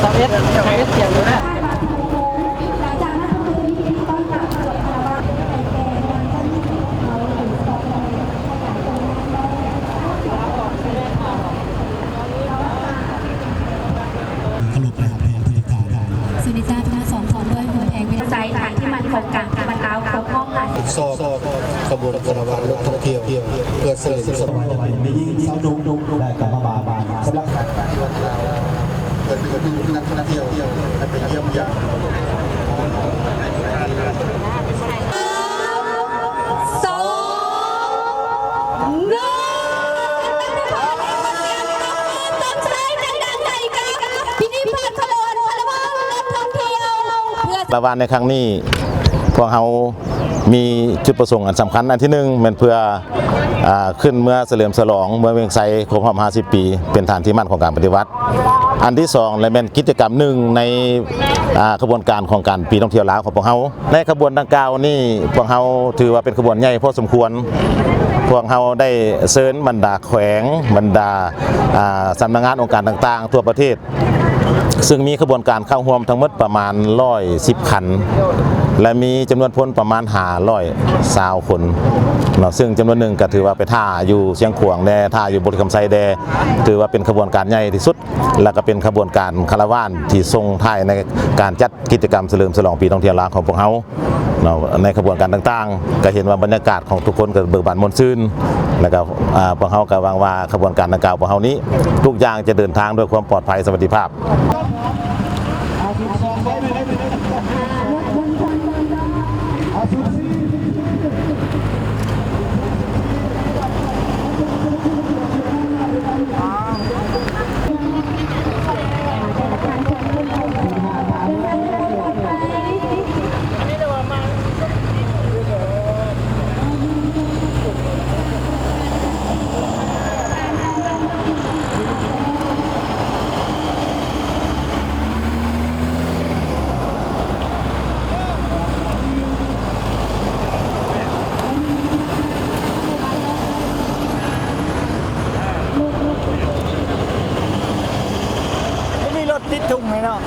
ຊາວເອັດ ຊາວເອັດ ສຽງຢູ່ນະ. ເຄົາລົບໃນຮັບແພງຜູ້ທີ່ກ່າວໄດ້. ສຸນິດາ ທຳມະສອນ ພ້ອມດ້ວຍຫົວແພງວິໄລ ໃນຖານທີ່ໝັ້ນຂອງການປະຕິບັດລາວ ຄົບຮອບຫ້າສິບ ສອບຂະບວນຄາລາວານລົດທ່ອງທ່ຽວ ເພື່ອສະເຫຼີມສະຫຼອງ ແມ່ຍິງຊາວນຸ່ງ ແລະ ກຳມະບານ ສຳລັບ ເພື່ອດຶງດູດນັກທ່ອງທ່ຽວໃຫ້ໄປຢ້ຽມຢາມ. ສອງ ໜຶ່ງ ຕ້ອງໃຊ້ແຮງດັນໃຫ້ກັບພິທີເປີດຂະບວນຄາລາວານລົດທ່ອງທ່ຽວ ເພື່ອ ຄາລາວານໃນຄັ້ງນີ້ ພວກເຮົາມີຈຸດປະສົງອັນສຳຄັນ ອັນທີໜຶ່ງ ແມ່ນເພື່ອ ອາ ຂຶ້ນເມືອສະເຫຼີມສະຫຼອງເມືອງວຽງໄຊຄົບຮອບຫ້າສິບປີ ເປັນຖານທີ່ໝັ້ນຂອງການປະຕິວັດ. ອັນທີສອງ ແລະ ແມ່ນກິດຈະກຳໜຶ່ງໃນ ອາ ຂະບວນການຂອງການປີທ່ອງທ່ຽວລາວຂອງພວກເຮົາ. ໃນຂະບວນດັ່ງກ່າວນີ້ ພວກເຮົາຖືວ່າເປັນຂະບວນໃຫຍ່ພໍສົມຄວນ. ພວກເຮົາໄດ້ເຊີນບັນດາແຂວງ, ບັນດາ ອາ ສຳນັກງານອົງການຕ່າງໆທົ່ວປະເທດ ຊຶ່ງມີຂະບວນການເຂົ້າຮ່ວມທັງໝົດປະມານຮ້ອຍສິບຄັນ ແລະ ມີຈຳນວນພົນປະມານຫ້າຮ້ອຍຊາວຄົນເນາະ, ຊຶ່ງຈຳນວນໜຶ່ງກໍຖືວ່າໄປຖ້າຢູ່ຊຽງຂວາງແດ່, ຖ້າຢູ່ບໍລິຄຳໄຊແດ່, ຖືວ່າເປັນຂະບວນການໃຫຍ່ທີ່ສຸດ ແລະ ກໍເປັນຂະບວນການຄາລາວານທີ່ສົ່ງທ້າຍໃນການຈັດກິດຈະກຳສະເຫຼີມສະຫຼອງປີທ່ອງທ່ຽວລາວຂອງພວກເຮົາ. ເນາະ ໃນຂະບວນການຕ່າງໆ ກໍເຫັນວ່າບັນຍາກາດຂອງທຸກຄົນກໍເບີກບານມ່ວນຊື່ນ ແລ້ວກໍ ອາ ພວກເຮົາກໍຫວັງວ່າຂະບວນການດັ່ງກ່າວຂອງເຮົານີ້ ທຸກຢ່າງຈະເດີນທາງດ້ວຍຄວາມປອດໄພ ສະຫວັດດີພາບ. ມີລົດຕິດທຸງໃຫ້ເນາະ.